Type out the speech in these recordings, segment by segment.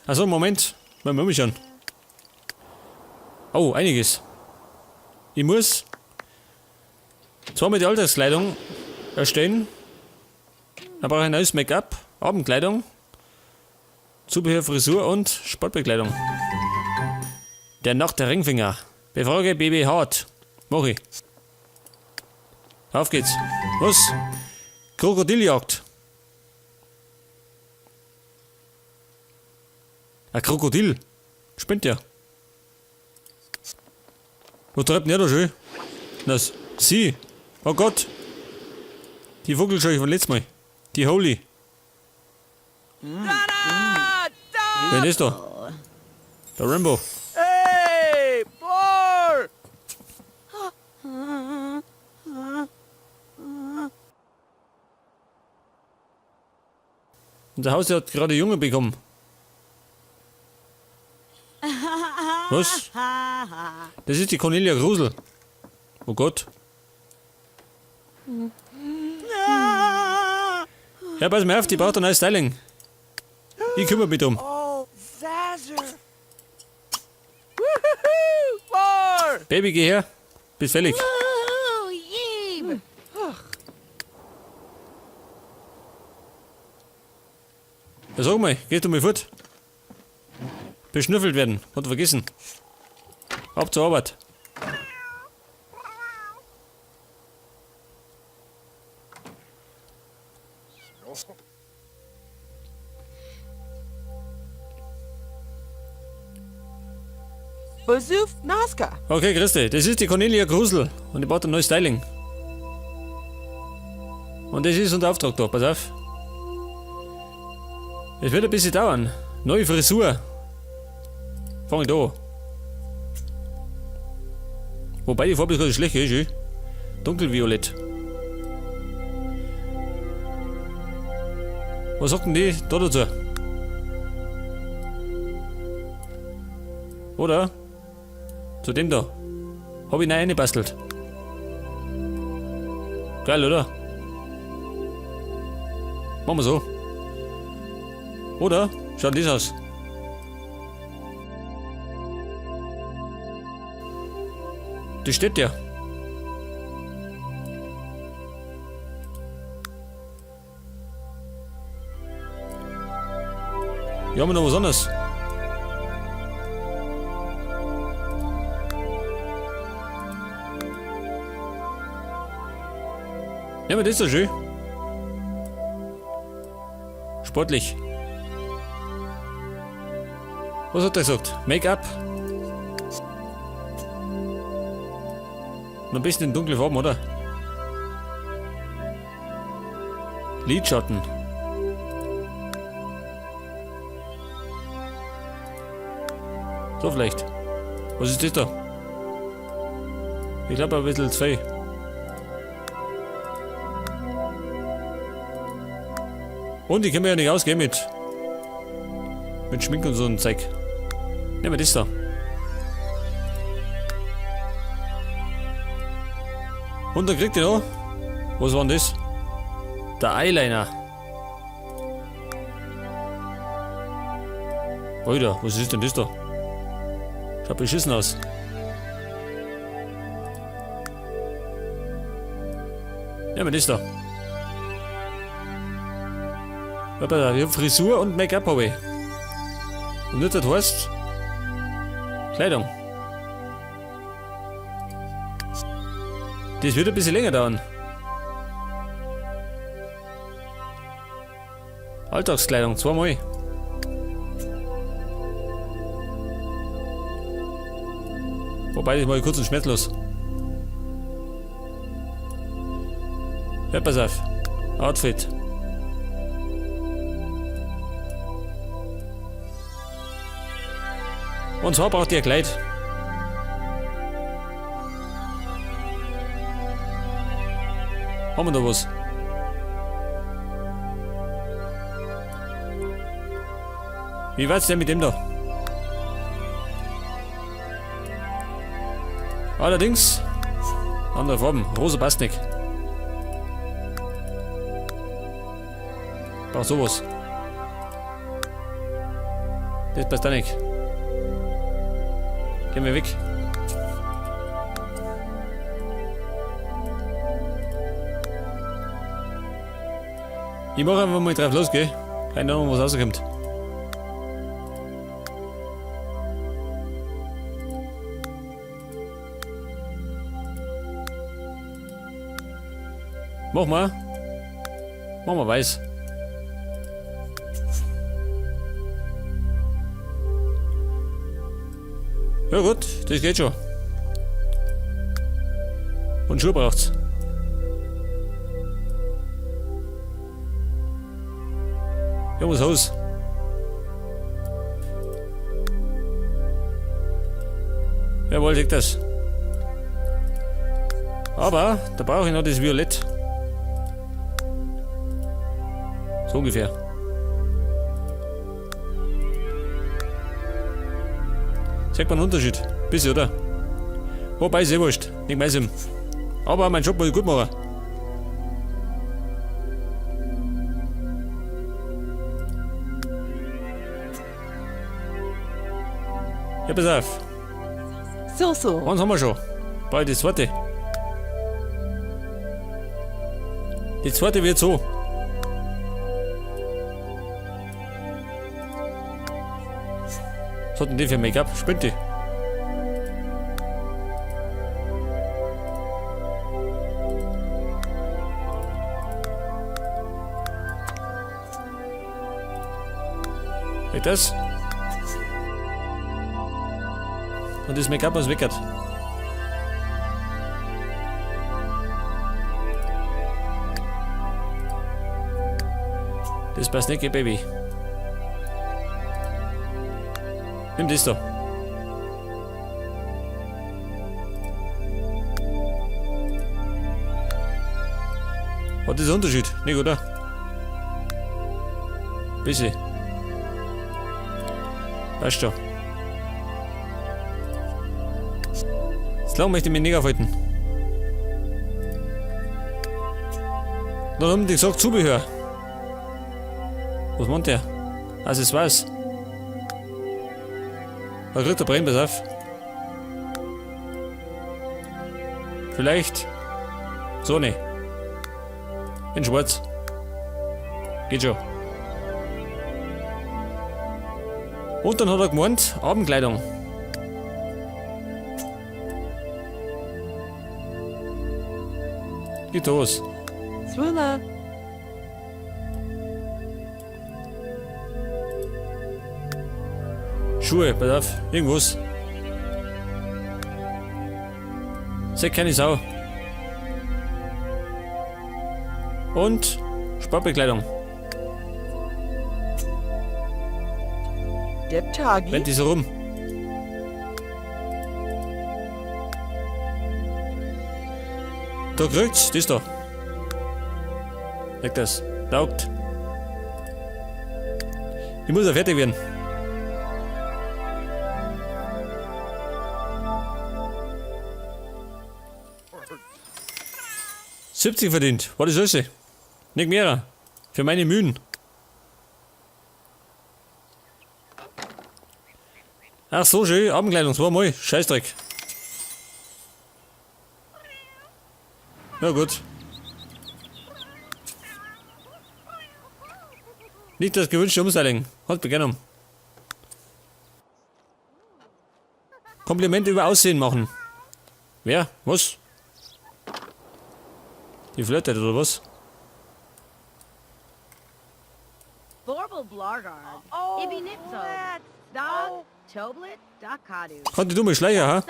Achso, Moment. Mal umschauen. Oh, einiges. Ich muss zweimal die Alltagskleidung erstellen. Dann brauche ich ein neues Make-up, Abendkleidung, Zubehör, Frisur und Sportbekleidung. Der Nacht der Ringfinger. Befrage Baby Hart. Mach ich. Auf geht's. Was? Krokodiljagd. Ein Krokodil. Spinnt ja. Was treibt denn der da schön? Das. Sie. Oh Gott. Die Vogelscheuche von letztes Mal. Die Holy. Wer ist da? Der Rambo. Hey, Bor! Und der Haus hat gerade Junge bekommen. Was? Das ist die Cornelia Grusel. Oh Gott. Ja, pass mal auf, die braucht ein neues Styling. Ich kümmere mich drum. Oh, Zazer! Woohoo! Bor! Baby, geh her. Bist fällig. Ooh, yeeb. Ja, sag mal, geh du mal fort. Beschnüffelt werden, hat vergessen. Ab zur Arbeit. Bazoof Nazca! Okay, Christi, das ist die Cornelia Grusel und die braucht ein neues Styling. Und das ist unser Auftrag da, pass auf. Es wird ein bisschen dauern. Neue Frisur. Fang ich da an. Wobei die Farbe ist gar nicht schlecht, ist, Dunkelviolett. Was sagt denn die da dazu? Oder? Zu dem da. Hab ich neu reingebastelt. Geil, oder? Machen wir so. Oder? Schaut das aus. Das steht ja. Hier haben wir noch was anderes. Ja, aber das ist doch schön. Sportlich. Was hat er gesagt? Make-up. Noch ein bisschen in dunkle Farben, oder? Lidschatten. So vielleicht. Was ist das da? Ich glaube ein bisschen zu viel. Und ich kann mir ja nicht ausgehen mit Schminken und so ein Zeug. Nehmen wir das da. Und dann kriegt ihr noch. Was war denn das? Der Eyeliner. Alter, was ist denn das da? Schaut beschissen aus. Nehmen wir das da. Warte, ich hab Frisur und Make-up hab ich. Und nicht das heißt Kleidung. Das wird ein bisschen länger dauern. Alltagskleidung, zweimal. Wobei, das mache ich kurz und schmerzlos. Ja, pass auf. Outfit. Und zwar braucht ihr ein Kleid. Haben wir da was? Wie war's denn mit dem da? Allerdings, andere Farben. Rosa passt nicht. Brauch sowas. Das passt auch nicht. Gehen wir weg. Ich mach einfach mal drauf los, gell? Keine Ahnung, was rauskommt. Mach mal. Mach mal weiß. Ja gut, das geht schon. Und Schuhe braucht's. Ja, was Haus. Jawohl, sieht das. Aber da brauche ich noch das Violett. So ungefähr. Zeigt man einen Unterschied. Bisschen, oder? Wobei, ist eh wurscht. Nicht meins. Aber meinen Job muss ich gut machen. Ja, pass auf. So so. Eins haben wir schon. Bald die zweite. Die zweite wird so. Was hat denn die für Make-up? Spinnt die? Geht das? Und das Make-up was weckert. Das passt nicht, gell, Baby. Nimm das da. Hat das einen Unterschied? Nicht, oder? Bisschen. Passt schon. So lange möchte ich mich nicht aufhalten. Dann haben die gesagt, Zubehör. Was meint der? Also es weiß. Da kriegt der Brenn, pass auf. Vielleicht so ne. In schwarz. Geht schon. Und dann hat er gemeint, Abendkleidung. Geht los. Swula. Schuhe, pass auf, irgendwas. Seh keine Sau. Und Sportbekleidung. Rennt die so rum. Da kriegt's, das da. Leg das. Taugt. Ich muss ja fertig werden. 70 verdient. War das alles? Nicht mehr. Für meine Mühen. Ach so, schön. Abendkleidung. Zweimal. Scheißdreck. Na gut. Nicht das gewünschte Umstyling. Hat begonnen. Kompliment über Aussehen machen. Wer? Was? Die flirtet oder was? Kann die dumme Schleicher, ha?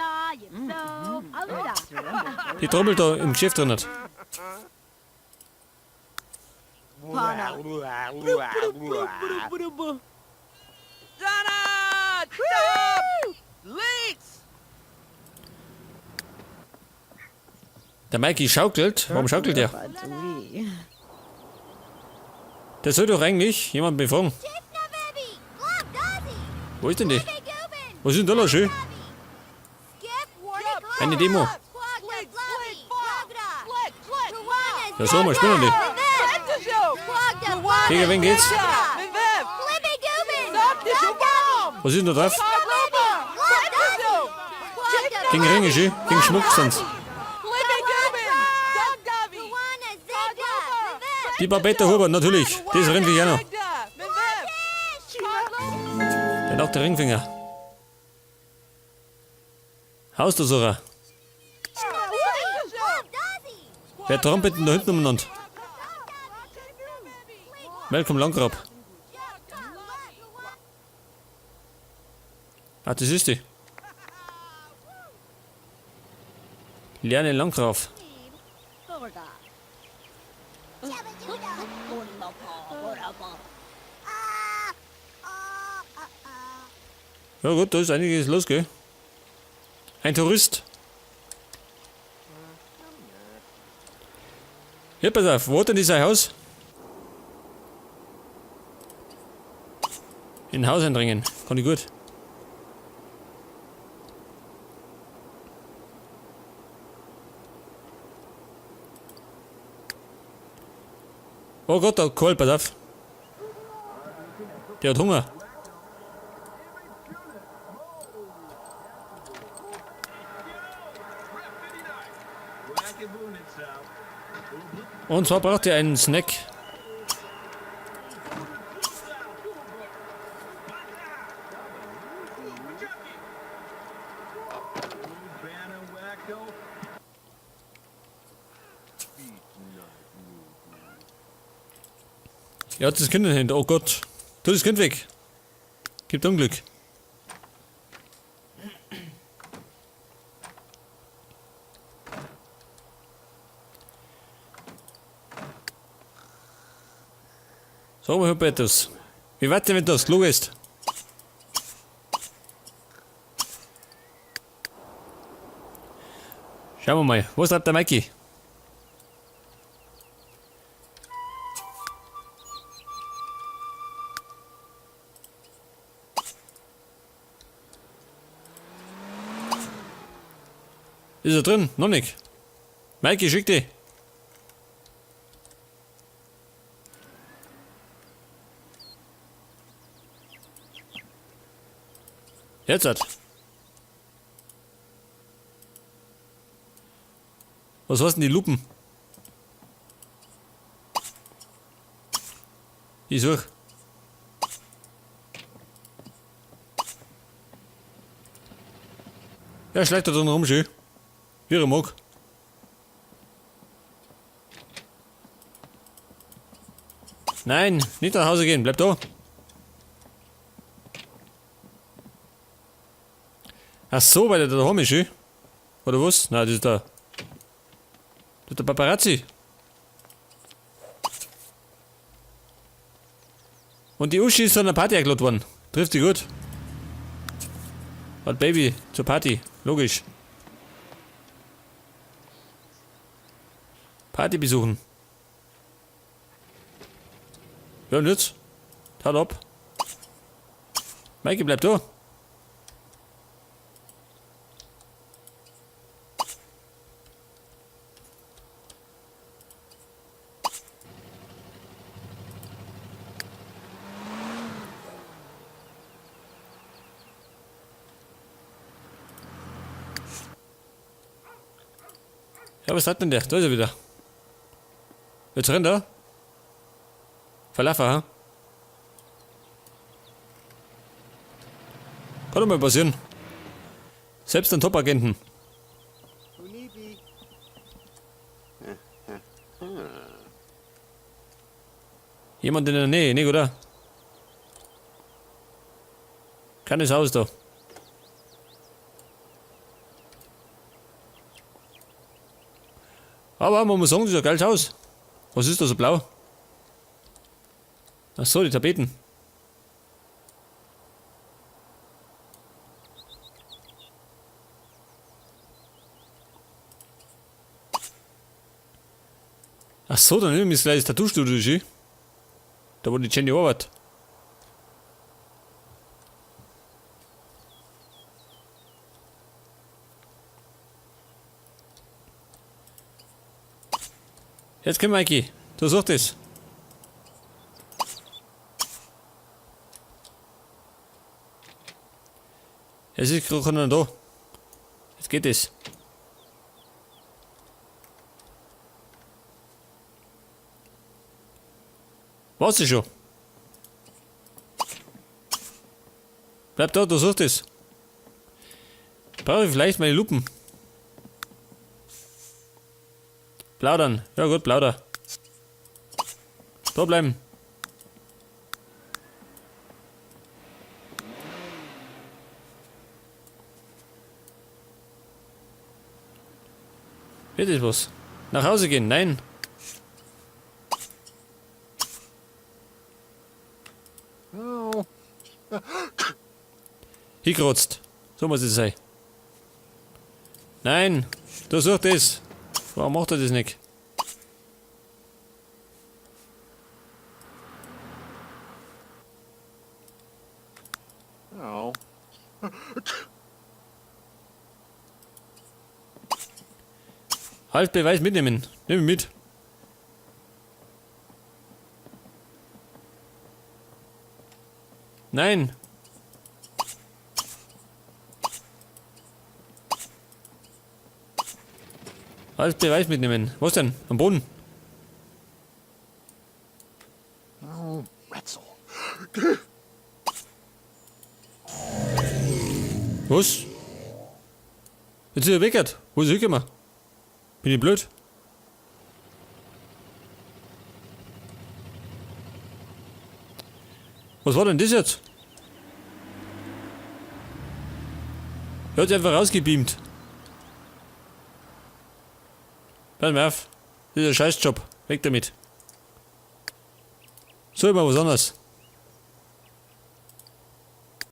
Die trommelt da im Geschäft drin hat. Der Mikey schaukelt. Warum schaukelt der? Der soll doch eigentlich jemand befragen. Wo ist denn die? Was ist denn da los, schön? Eine Demo. Ja, so, mal spielen die. Gegen wen geht's? Was ist denn da drauf? Gegen Ringe, schön. Gegen Schmuck sind's. Die Babette Huber, natürlich. Das rennt ich auch noch. Der hat auch der Ringfinger. Hausdurchsucher. Wer trampelt denn da hinten umeinander? Welcome Landgrab. Ah, das ist die. Lerne Landgraf. Ja gut, da ist einiges los, gell? Ein Tourist. Hier, pass auf, wo denn ist ein Haus? In ein Haus eindringen, kann ich gut. Oh Gott, der Kohl, pass auf. Der hat Hunger. Und zwar braucht ihr einen Snack. Er hat das Kind in den Händen. Oh Gott. Tu das Kind weg. Gibt Unglück. Sag mal, Hubertus. Wie weit denn, wenn du aufs Klo gehst? Schauen wir mal, was treibt der Mikey? Ist er drin? Noch nicht. Mikey, schick dich. Jetzt hat. Was heißt denn die Lupen? Ich such. Ja, schleicht da drin rum, schön. Wie er mag. Nein, nicht nach Hause gehen, bleib da. Ach so, weil der da daheim ist, schön. Oder was? Nein, das ist der. Das ist der Paparazzi. Und die Uschi ist zu einer Party eingeladen worden. Trifft sie gut. Hat Baby zur Party. Logisch. Party besuchen. Ja, und jetzt? Tat ab. Maike, bleib da. Ja, was hat denn der? Da ist er wieder. Jetzt rennt er. Falafel, ha? Kann doch mal passieren. Selbst ein Top-Agenten. Jemand in der Nähe, nicht, oder? Keines Haus da. Aber man muss sagen, das ist ein geiles Haus. Was ist da so blau? Ach so, die Tapeten. Ach so, dann nehmen wir gleich das Tattoo-Studio, schön. Da wo die Jenny arbeitet. Jetzt komm, Mikey. Du suchst es. Es ist gerade keiner da. Jetzt geht es. War's das schon? Bleib da, du suchst es. Brauche ich vielleicht meine Lupen. Plaudern. Ja gut, plauder. Da bleiben. Wird das was? Nach Hause gehen? Nein. Hingerotzt. So muss es sein. Nein, du such das. Warum macht er das nicht? Oh. Halt, Beweis mitnehmen. Nimm ihn mit. Nein. Halt, Beweis mitnehmen. Was denn? Am Boden. Oh, Retzel. Was? Jetzt ist er weggehört. Wo ist er hingekommen? Bin ich blöd? Was war denn das jetzt? Er hat sich einfach rausgebeamt. Pass mal auf. Das ist ein Scheißjob. Weg damit. So, immer was anderes.